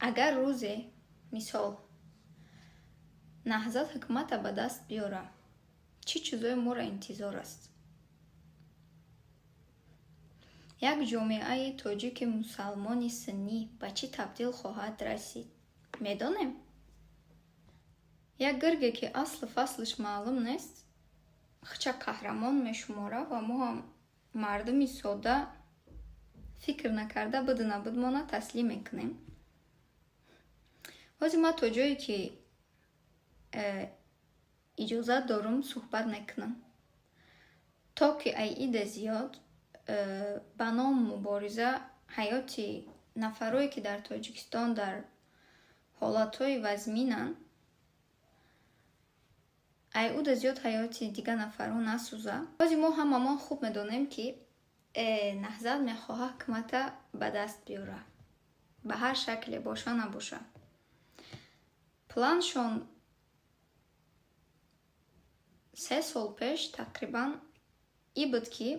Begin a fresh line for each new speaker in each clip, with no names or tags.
Агар рӯзе, мисол, Наҳзат ҳукумата ба даст биёра, чӣ чизое моро интизор аст? Як ҷомеаи тоҷики мусалмони суннӣ ба чӣ табдил хоҳад расид, медонем? Як гирге, ки аслу фаслаш маълум нест, хича қаҳрамон мешумора ва мо ҳам мардуми содда фикр накарда буду набудмона таслим мекунем. Ҳозир ман то ҷое ки иҷозат дорум, суҳбат мекунам, то ки ай ида зиёд ба ном мубориза ҳаёти нафарое, ки дар Тоҷикистон дар ҳолатҳои вазминанд, ай уда зиёд ҳаёти дигар нафарҳо насӯза. Ҳозир мо ҳамамон хуб медонем, ки Наҳзат мехоҳад ҳукумата ба даст биёра, ба ҳар шакле боша набоша. Планшон 3 сол пеш тақрибан и буд, ки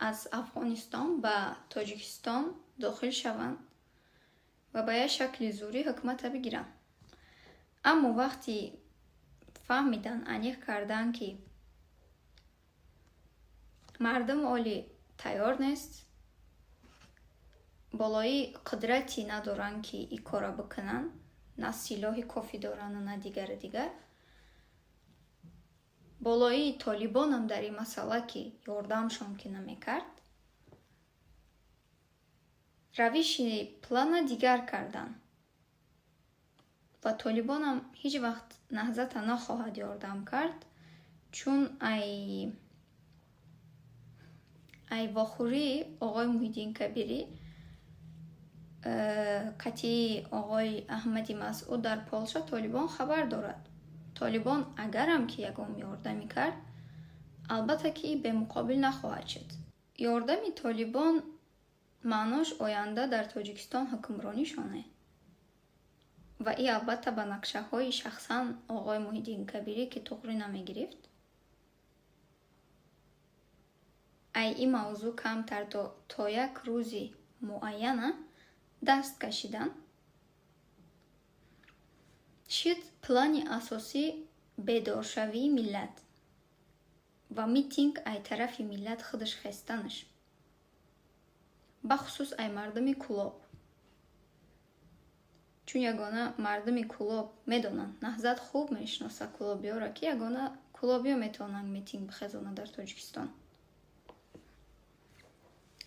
аз Афғонистон ба Тоҷикистон дохил шаванд ва ба як шакли зӯрӣ ҳукумата бигиранд. Аммо вақти фаҳмидан, аниқ карданд, ки мардум оли тайёр нест, болои қудрате надоранд, ки ин корро бикунанд, на силоҳи кофӣ дорану на дигару дигар. Болои толибонам дар ин масъала ки ёрдамшон ки намекард, равиши плана дигар карданд ва толибонам ҳеҷ вақт Наҳзата нахоҳад ёрдам кард, чун ай вохӯрии оғои Муҳиддин Кабирӣ қатъии оғои Аҳмади Масъуд дар Полша Толибон хабар дорад. Толибон агарам ки ягон ёрдамӣ кард, албатта ки бемуқобил нахоҳад шуд. Ёрдами Толибон маънош оянда дар Тоҷикистон ҳукмронишоне ва и албатта ба нақшаҳои шахсан оғои Муҳиддин Кабирӣ, ки туғрӣ намегирифт. Ай ин мавзӯъ камтар то як рӯзи муайяна даст кашидан шид. Плани асосӣ бедоршавии миллат ва митинг ай тарафи миллат худаш хестанаш, бахусус ай мардуми Кӯлоб, чун ягона мардуми Кӯлоб медонанд, Наҳзат хуб мешиноса кӯлобиёро, ки ягона кӯлобиё метавонанд митинг бихезонанд дар Тоҷикистон.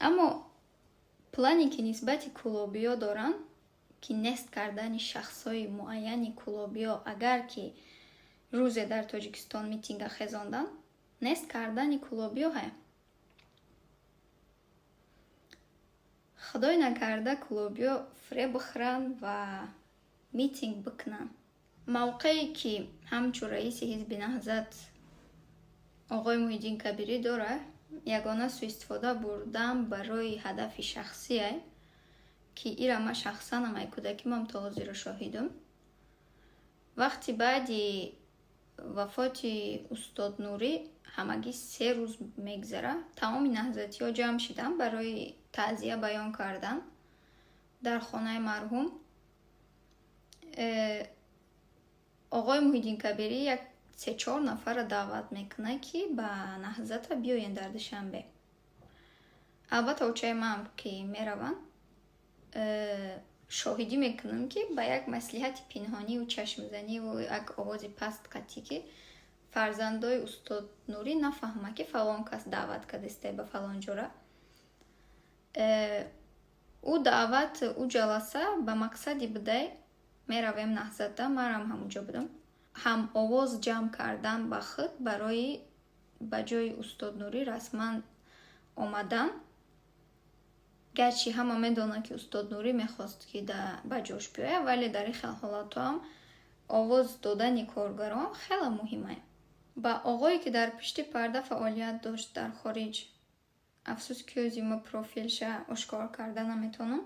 Аммо плане, ки нисбати кӯлобиё доранд, ки нест кардани шахсҳои муайяни кӯлобиё, агар ки рӯзе дар Тоҷикистон митинга хезонданд, нест кардани кӯлобиё ҳай. Худой накарда кӯлобиё фиреб бихӯранд ва митинг бикунанд. Мавқее, ки ҳамчун раиси ҳизби Наҳзат оғои Муҳиддин Кабирӣ дорад, ягона суистифода бурдан барои ҳадафи шахсие, ки ира ман шахсанам ай кӯдакимам то ҳозиро шоҳидум. Вақти баъди вафоти устод Нурӣ ҳамагӣ 3 рӯз мегзара, тамоми наҳзатиҳо ҷамъ шиданд барои таъзия баён кардан дар хонаи марҳум. Оғои Муҳиддин Кабирӣ як се-чор нафарро даъват мекунад, ки ба Наҳзата биёен дар Душанбе. Албатта, очаи ман ки мераванд, шоҳидӣ мекунам, ки ба як маслиҳати пинҳониву чашмзаниву як овози паст қатъӣ, ки фарзандои устод Нурӣ нафаҳмад, ки фалон кас даъват кардистай ба фалон ҷора. Ӯ даъват, ӯ ҷаласа ба мақсади будай, меравем Наҳзата, манам ҳамонҷо будам, ҳам овоз ҷамъ кардан ба худ барои ба ҷои устод Нурӣ расман омадан. Гарчи ҳама медонанд, ки устод Нурӣ мехост, ки ба ҷош биёяд, вале дар ин хел ҳолатҳоам овоз додани коргарон хеле муҳим ай. Ба оғое, ки дар пушти парда фаъолият дошт дар хориҷ, афсӯс, ки ҳози ма профилша ошкор карда наметавонам,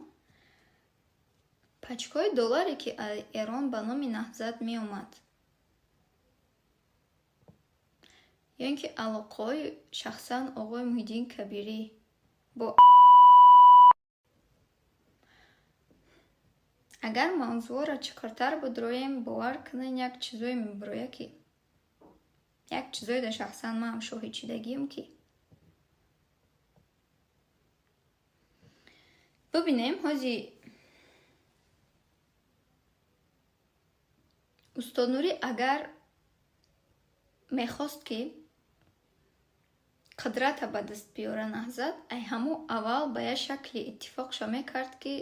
пачкҳои долларе, ки аз Эрон ба номи Наҳзат меомад, ё ин ки алоқаҳои шахсан оғои Муҳиддин Кабирӣ бо Агар мавзӯъро чуқуртар бидроем, бовар кунед, як чизое мебирояд, ки як чизое дар шахсан ман ҳам шоҳид шидагием, ки бибинем. Ҳози устод Нурӣ агар мехост, ки қудрата ба даст биёра Наҳзат, ай ҳамун аввал ба як шакли иттифоқша мекард, ки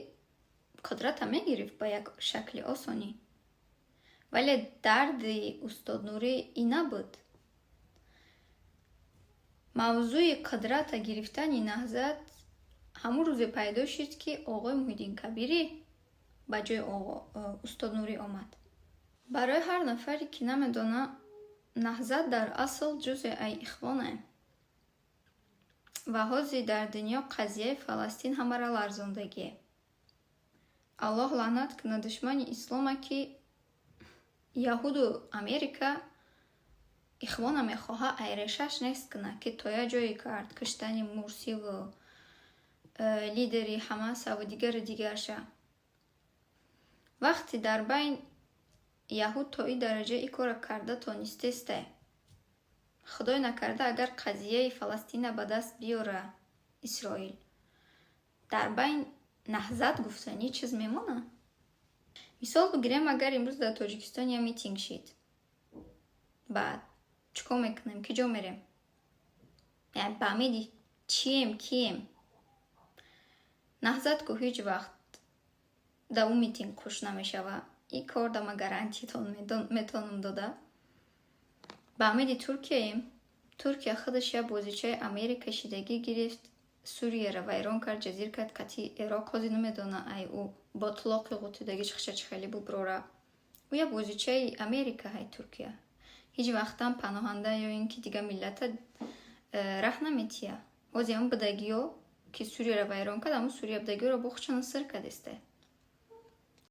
қудрата мегирифт ба як шакли осонӣ. Вале дарди устод Нурӣ и набуд. Мавзӯи қудрата гирифтани Наҳзат ҳамун рӯзе пайдо шуд, ки оғои Муҳиддин Кабирӣ ба ҷои устод Нурӣ омад. Барои ҳар нафаре, ки намедона, Наҳзат дар асл ҷузе ай ихвоне ва ҳозир дар дунё қазияи Фаластин ҳамаро ларзондагие. Аллоҳ лаънат кунад душмани ислома, ки яҳуду Америка ихвона мехоҳа ай решаш нест кунад, ки то як ҷое кард киштани Мурсиву лидери Ҳамасаву дигару дигарша. Вақте дар байн яҳуд то ин дараҷа ин корро карда тонистесте, худой накарда, агар қазияи Фаластина ба даст биёра Исроил, дар байн Наҳзат гуфтанӣ чиз мемонад? Мисол бигирем, агар имрӯз дар Тоҷикистон я митинг шид, баъд чӣ кор мекунем, ки ҷо мерем, ба умеди чием, кием? Наҳзат ку ҳеҷ вақт да ӯ митинг хуш намешава. Ин кор да ма гарантиятон метавонам дода. Ба умеди Туркияем? Туркия худаш як бозичаи Америка шидагӣ гирифт, Сурияро вайрон кард, ҷазир кард қатъи Ироқ. Ҳозир намедона, ай ӯ ботлоқи ғутидагиш хиша чӣ хеле буброра. Ӯ як бозичаи Америка ҳай Туркия. Ҳеҷ вақтам паноҳанда ё ин ки дигар миллата раҳ наметия. Ҳозир ҳамн будагиё, ки Сурияро вайрон кард, ҳамн Сурия будагиёро бо худшона сир кардесте.